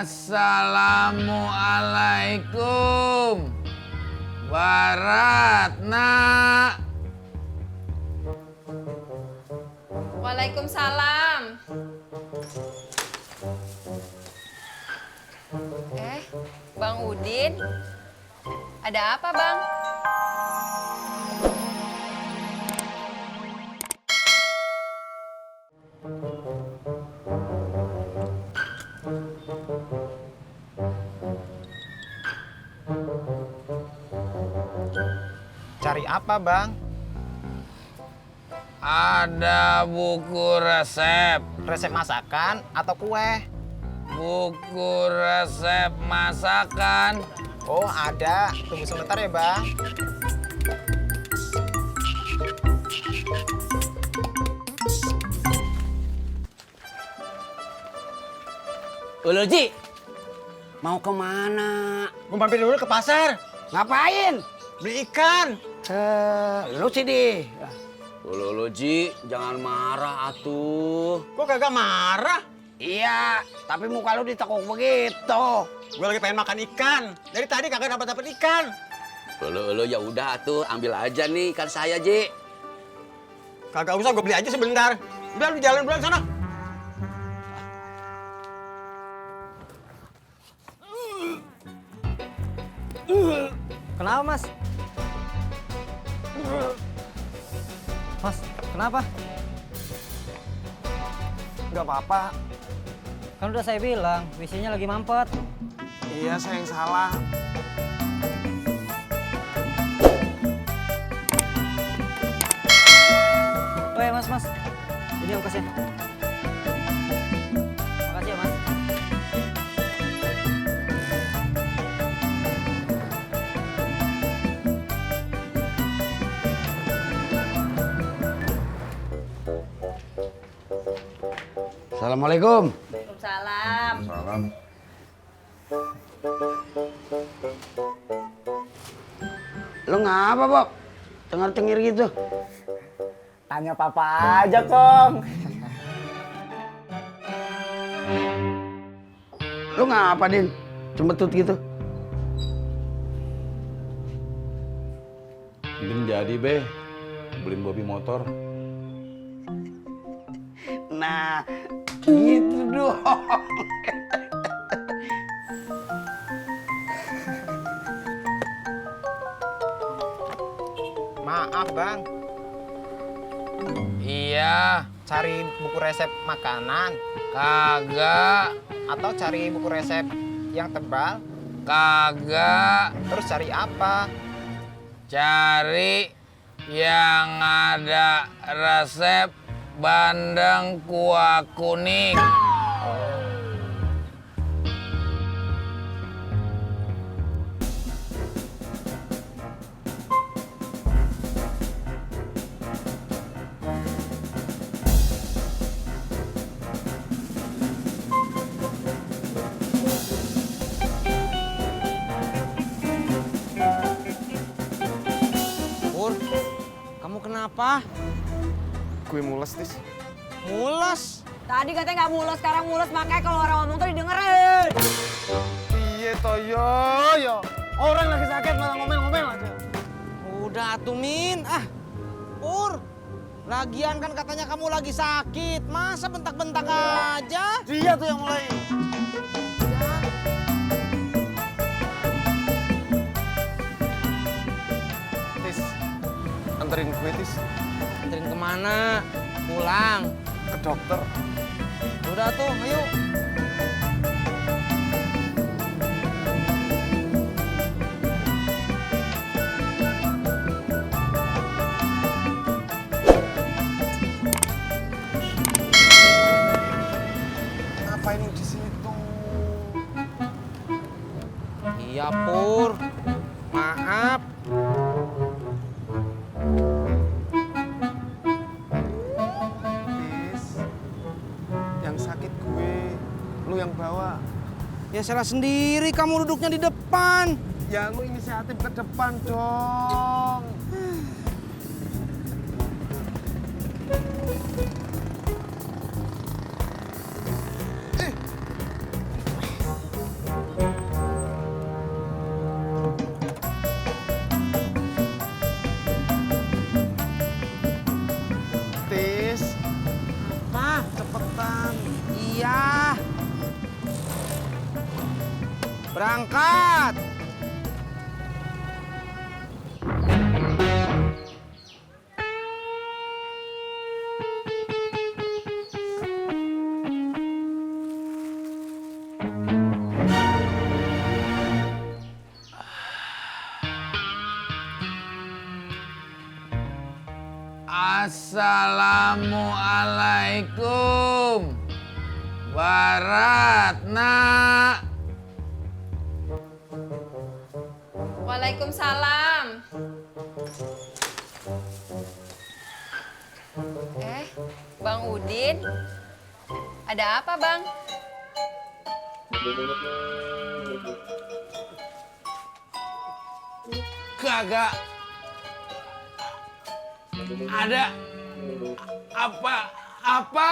Assalamualaikum Baratna. Waalaikumsalam. Bang Udin, ada apa bang? Cari apa, Bang? Ada buku resep. Resep masakan atau kue? Buku resep masakan. Oh, ada. Tunggu sebentar ya, Bang. Ulu Ji, mau kemana? Mau mampir dulu ke pasar. Ngapain? Beli ikan. Lu sih di. Ulu Ji, jangan marah atuh. Kok kagak marah? Iya, tapi muka lu ditekuk begitu. Gue lagi pengen makan ikan. Dari tadi kagak dapat ikan. Ulu ya udah atuh, ambil aja nih ikan saya, Ji. Kagak usah, gue beli aja sebentar. Udah lu jalan duluan sana. Kenapa, Mas? Mas, kenapa? Gak apa-apa. Kan udah saya bilang, WC-nya lagi mampet. Iya, saya yang salah. Oh ya, Mas. Ini ongkosnya. Makasih ya, Mas. Assalamualaikum. Waalaikumsalam. Salam. Lu ngapa, Bob? Cengar-cengir gitu. Tanya papa aja, Kong. Lu ngapa, Din? Cembetut gitu. Mungkin jadi, Be. Beliin Bobby motor. Nah, gitu dong. Maaf, Bang. Iya, Cari buku resep makanan kagak, atau cari buku resep yang tebal? kagak. Terus cari apa? Cari yang ada resep bandeng kuah kuning. Pur, kamu kenapa? Gue mules, Tis. Mules. Tadi katanya nggak mulus, sekarang mulus, makanya kalau orang ngomong tuh didengerin. Iya, Toyo. Yo. Orang lagi sakit malah ngomel-ngomel aja. Udah atuh, Min. Pur. Lagian kan katanya kamu lagi sakit. Masa bentak-bentak aja? Dia tuh yang mulai. Tis, anterin gue, Tis. Anterin kemana? Pulang. Ke dokter. Udah tuh, ayo. Ngapain di situ? Iya, Pur. Maaf. Tis, yang sakit gue, lu yang bawa. Ya salah sendiri, kamu duduknya di depan. Ya lu inisiatif ke depan dong. Berangkat. Assalamualaikum Baratna. Waalaikumsalam. Bang Udin. Ada apa, Bang? Kagak ada apa-apa.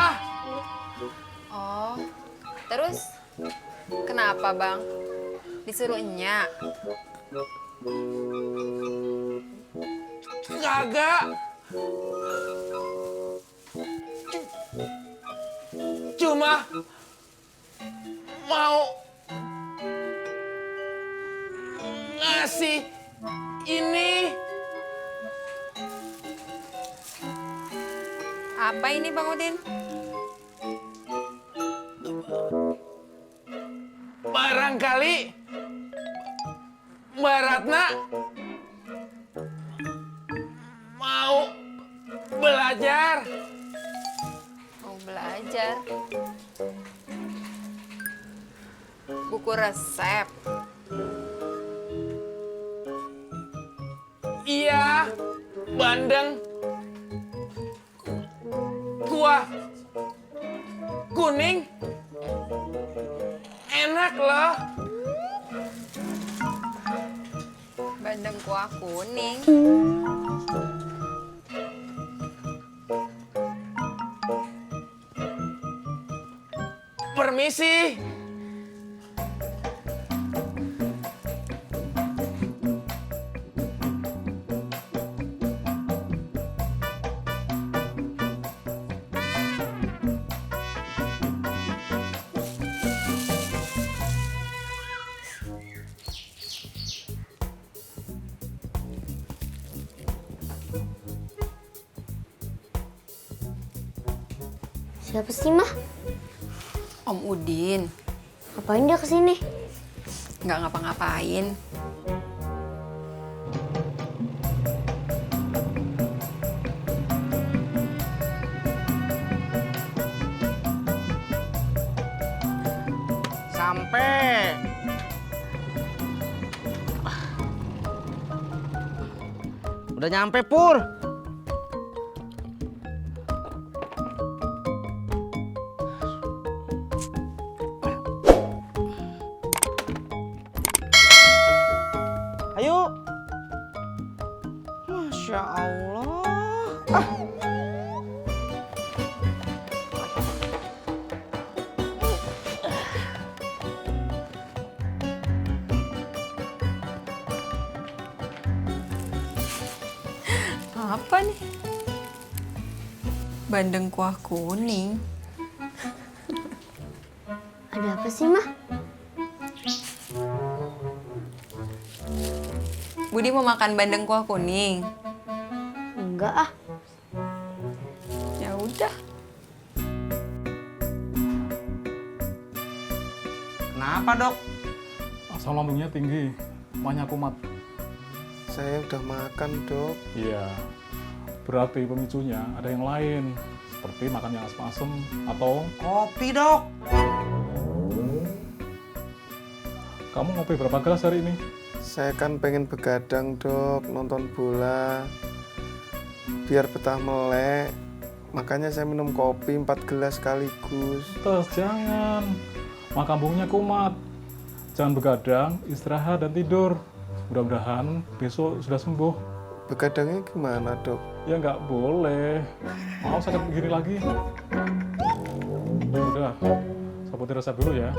Oh, terus kenapa, Bang? Disuruh Enya? Kagak. Cuma mau ngasih ini. Apa ini, Bang Udin? Barangkali Mbak Ratna mau belajar. Mau belajar. Buku resep. Iya, bandeng kuah kuning enak loh. Bandeng kuah kuning. Permisi. Siapa sih, Mah? Om Udin. Ngapain dia kesini? Nggak ngapa-ngapain. Sampai. Udah nyampe, Pur. Ayo. Masya Allah. Apa nih? Bandeng kuah kuning. Ada apa sih, Mah? Budi mau makan bandeng kuah kuning. Enggak ah. Ya udah. Kenapa, Dok? Asam lambungnya tinggi, mahnya kumat. Saya udah makan, Dok. Iya, berarti pemicunya ada yang lain, seperti makan yang asam-asam atau Kopi, Dok. kamu ngopi berapa gelas hari ini? Saya kan pengen begadang, Dok, nonton bola. Biar betah melek. Makanya saya minum kopi 4 gelas sekaligus. Terus jangan, mah lambungnya kumat. Jangan begadang, istirahat dan tidur. Mudah-mudahan besok sudah sembuh. Begadangnya gimana, Dok? Ya nggak boleh, mau sakit begini lagi. Udah, saya putih resep dulu ya.